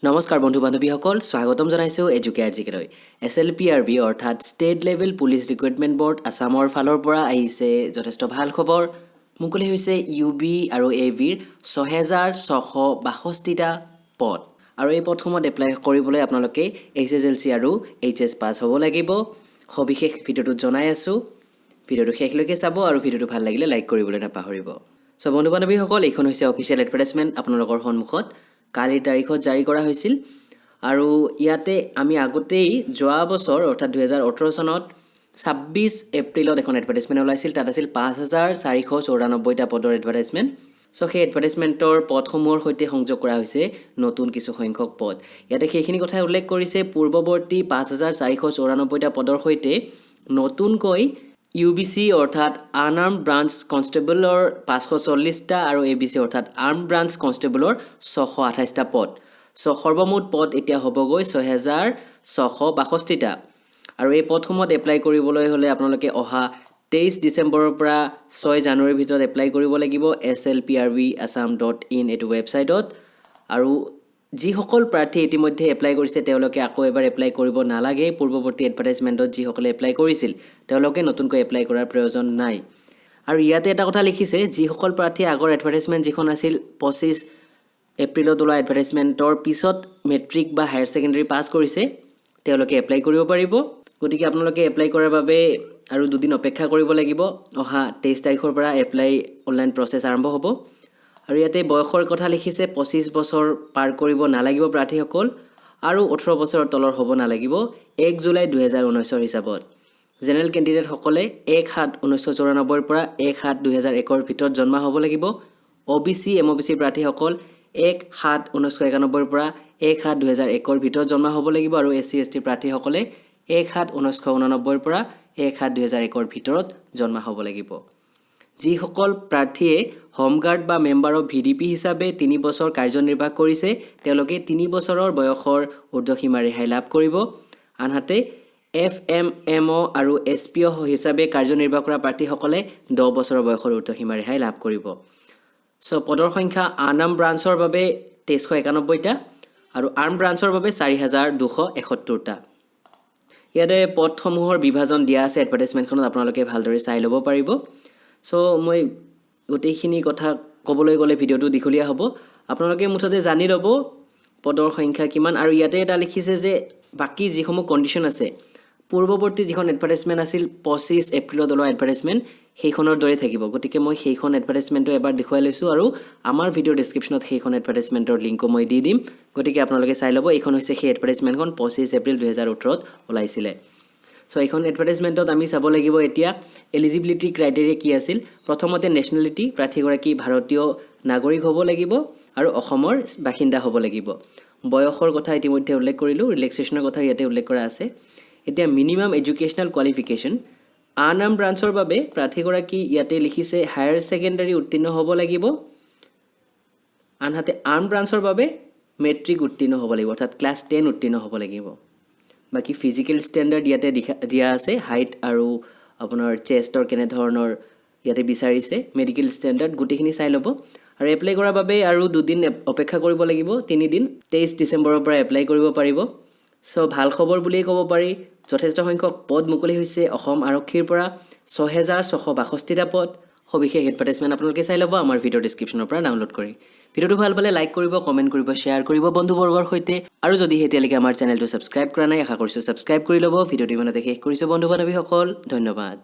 নমস্কাৰ বন্ধু বান্ধৱীসকল, স্বাগতম জনাইছোঁ এডুকেয়াৰ জিকেলৈ। এছএলপিআৰবি অৰ্থাৎ state level police recruitment board আছামৰ ফালৰ পৰা আহিছে যথেষ্ট ভাল খবৰ। মুকলি হৈছে ইউ বি আৰু এ বিৰ 6662টা পদ আৰু এই পদসমূহত এপ্লাই কৰিবলৈ আপোনালোকে এইচএছএলচি আৰু এইচএছ পাছ হ'ব লাগিব। সবিশেষ ভিডিঅ'টোত জনাই আছোঁ, ভিডিঅ'টো শেষলৈকে চাব আৰু ভিডিঅ'টো ভাল লাগিলে লাইক কৰিবলৈ নাপাহৰিব। চ' বন্ধু বান্ধৱীসকল, এইখন হৈছে অফিচিয়েল এডভাৰটাইজমেণ্ট আপোনালোকৰ সন্মুখত। কালিৰ তাৰিখত জাৰি কৰা হৈছিল আৰু ইয়াতে আমি আগতেই যোৱা বছৰ অৰ্থাৎ 2018 চনত 26 এপ্ৰিলত এখন এডভাৰটাইজমেণ্ট ওলাইছিল। তাত আছিল 5494টা পদৰ এডভাৰটাইজমেণ্ট। চ' সেই এডভাৰটাইজমেণ্টৰ পদসমূহৰ সৈতে সংযোগ কৰা হৈছে নতুন কিছু সংখ্যক পদ। ইয়াতে সেইখিনি কথাই উল্লেখ কৰিছে, পূৰ্বৱৰ্তী 5494টা পদৰ সৈতে নতুনকৈ ইউবিচি অৰ্থাৎ আনআৰ্ম ব্ৰাঞ্চ কনষ্টেবলৰ 540টা আৰু এবিচি অৰ্থাৎ আৰ্ম ব্ৰাঞ্চ কনষ্টেবলৰ 628টা পদ। চ' সৰ্বমুঠ পদ এতিয়া হ'বগৈ 6662টা। আৰু এই পদসমূহত এপ্লাই কৰিবলৈ হ'লে আপোনালোকে অহা 23 ডিচেম্বৰৰ পৰা 6 জানুৱাৰীৰ ভিতৰত এপ্লাই কৰিব লাগিব slprbassam.in এইটো ৱেবছাইটত। আৰু যিসকল প্ৰাৰ্থী ইতিমধ্যে এপ্লাই কৰিছে, তেওঁলোকে আকৌ এবাৰ এপ্লাই কৰিব নালাগে। পূৰ্বৱৰ্তী এডভাৰটাইজমেণ্টত যিসকলে এপ্লাই কৰিছিল, তেওঁলোকে নতুনকৈ এপ্লাই কৰাৰ প্ৰয়োজন নাই। আৰু ইয়াতে এটা কথা লিখিছে, যিসকল প্ৰাৰ্থীয়ে আগৰ এডভাৰটাইজমেণ্ট যিখন আছিল, 25 এপ্ৰিলত ওলোৱা এডভাৰটাইজমেণ্টৰ পিছত মেট্ৰিক বা হায়াৰ ছেকেণ্ডেৰী পাছ কৰিছে, তেওঁলোকে এপ্লাই কৰিব পাৰিব। গতিকে আপোনালোকে এপ্লাই কৰাৰ বাবে আৰু দুদিন অপেক্ষা কৰিব লাগিব। অহা 23 তাৰিখৰ পৰা এপ্লাই অনলাইন প্ৰচেছ আৰম্ভ হ'ব। আৰু ইয়াতে বয়সৰ কথা লিখিছে, 25 বছৰ পাৰ কৰিব নালাগিব প্ৰাৰ্থীসকল আৰু 18 বছৰৰ তলৰ হ'ব নালাগিব 1 জুলাই 2019ৰ হিচাপত। জেনেৰেল কেণ্ডিডেটসকলে 1-7-1994ৰ পৰা 1-7-2001ৰ ভিতৰত জন্ম হ'ব লাগিব। অ' বি চি, এম অ' বি চি প্ৰাৰ্থীসকল 1-7-1991ৰ পৰা 1-7-2001ৰ ভিতৰত জন্ম হ'ব লাগিব আৰু এছ চি, এছ টি প্ৰাৰ্থীসকলে 1-7-1989ৰ পৰা 1-7-2001ৰ ভিতৰত জন্ম হ'ব লাগিব। যিসকল প্ৰাৰ্থীয়ে হোমগাৰ্ড বা মেম্বাৰ অফ ভিডিপি হিচাপে 3 বছৰ কাৰ্যনিৰ্বাহ কৰিছে, তেওঁলোকে 3 বছৰৰ বয়সৰ ঊৰ্ধ্বসীমা ৰেহাই লাভ কৰিব। আনহাতে এফএমএমঅ' আৰু এছপিঅ' হিচাপে কাৰ্যনিৰ্বাহ কৰা প্ৰাৰ্থীসকলে 10 বছৰৰ বয়সৰ ঊৰ্ধ্বসীমা ৰেহাই লাভ কৰিব। চ' পদৰ সংখ্যা আনআৰ্ম ব্ৰাঞ্চৰ বাবে 2391টা আৰু আৰ্ম ব্ৰাঞ্চৰ বাবে 4271টা। ইয়াতে পদসমূহৰ বিভাজন দিয়া আছে এডভাৰটাইজমেণ্টখনত, আপোনালোকে ভালদৰে চাই ল'ব পাৰিব। চ' মই গোটেইখিনি কথা ক'বলৈ গ'লে ভিডিঅ'টো দীঘলীয়া হ'ব। আপোনালোকে মুঠতে জানি ল'ব পদৰ সংখ্যা কিমান। আৰু ইয়াতে এটা লিখিছে যে বাকী যিসমূহ কণ্ডিশ্যন আছে, পূৰ্বৱৰ্তী যিখন এডভাৰটাইজমেণ্ট আছিল, 25 এপ্ৰিলত ওলোৱা এডভাৰটাইজমেণ্ট, সেইখনৰ দৰে থাকিব। গতিকে মই সেইখন এডভাৰটাইজমেণ্টটো এবাৰ দেখুৱাই লৈছোঁ আৰু আমাৰ ভিডিঅ' ডিছক্ৰিপশ্যনত সেইখন এডভাৰটাইজমেণ্টৰ লিংকো মই দি দিম। গতিকে আপোনালোকে চাই ল'ব। এইখন হৈছে সেই এডভাৰটাইজমেণ্টখন, 25 এপ্ৰিল 2018ত ওলাইছিলে। চ' এইখন এডভাৰটাইজমেণ্টত আমি চাব লাগিব এতিয়া এলিজিবিলিটি ক্ৰাইটেৰিয়া কি আছিল। প্ৰথমতে নেশ্যনেলিটি, প্ৰাৰ্থীগৰাকী ভাৰতীয় নাগৰিক হ'ব লাগিব আৰু অসমৰ বাসিন্দা হ'ব লাগিব। বয়সৰ কথা ইতিমধ্যে উল্লেখ কৰিলোঁ, ৰিলেক্সেশ্যনৰ কথা ইয়াতে উল্লেখ কৰা আছে। এতিয়া মিনিমাম এডুকেশ্যনেল কোৱালিফিকেশ্যন, আনআৰ্ম ব্ৰাঞ্চৰ বাবে প্ৰাৰ্থীগৰাকী ইয়াতে লিখিছে হায়াৰ ছেকেণ্ডাৰী উত্তীৰ্ণ হ'ব লাগিব। আনহাতে আৰ্ম ব্ৰাঞ্চৰ বাবে মেট্ৰিক উত্তীৰ্ণ হ'ব লাগিব, অৰ্থাৎ ক্লাছ 10 উত্তীৰ্ণ হ'ব লাগিব। বাকী ফিজিকেল ষ্টেণ্ডাৰ্ড ইয়াতে দিয়া আছে, হাইট আৰু আপোনাৰ চেষ্টৰ কেনেধৰণৰ ইয়াতে বিচাৰিছে। মেডিকেল ষ্টেণ্ডাৰ্ড গোটেইখিনি চাই ল'ব। আৰু এপ্লাই কৰাৰ বাবে আৰু দুদিন অপেক্ষা কৰিব লাগিব, তিনিদিন। 23 ডিচেম্বৰৰ পৰা এপ্লাই কৰিব পাৰিব। চ' ভাল খবৰ বুলিয়েই ক'ব পাৰি। যথেষ্ট সংখ্যক পদ মুকলি হৈছে অসম আৰক্ষীৰ পৰা, 6662টা পদ। সবিশেষ এডভাৰটাইজমেণ্ট আপোনালোকে চাই ল'ব আমাৰ ভিডিঅ' ডিছক্ৰিপশ্যনৰ পৰা ডাউনলোড কৰি। ভিডিঅ'টো ভাল পালে লাইক কৰিব, কমেণ্ট কৰিব, শ্বেয়াৰ কৰিব বন্ধুবৰ্গৰ সৈতে। আৰু যদি এতিয়ালৈকে আমাৰ চেনেলটো ছাবস্ক্ৰাইব কৰা নাই, আশা কৰিছোঁ ছাবস্ক্ৰাইব কৰি ল'ব। ভিডিঅ'টো ইমানতে শেষ কৰিছোঁ বন্ধু বান্ধৱীসকল, ধন্যবাদ।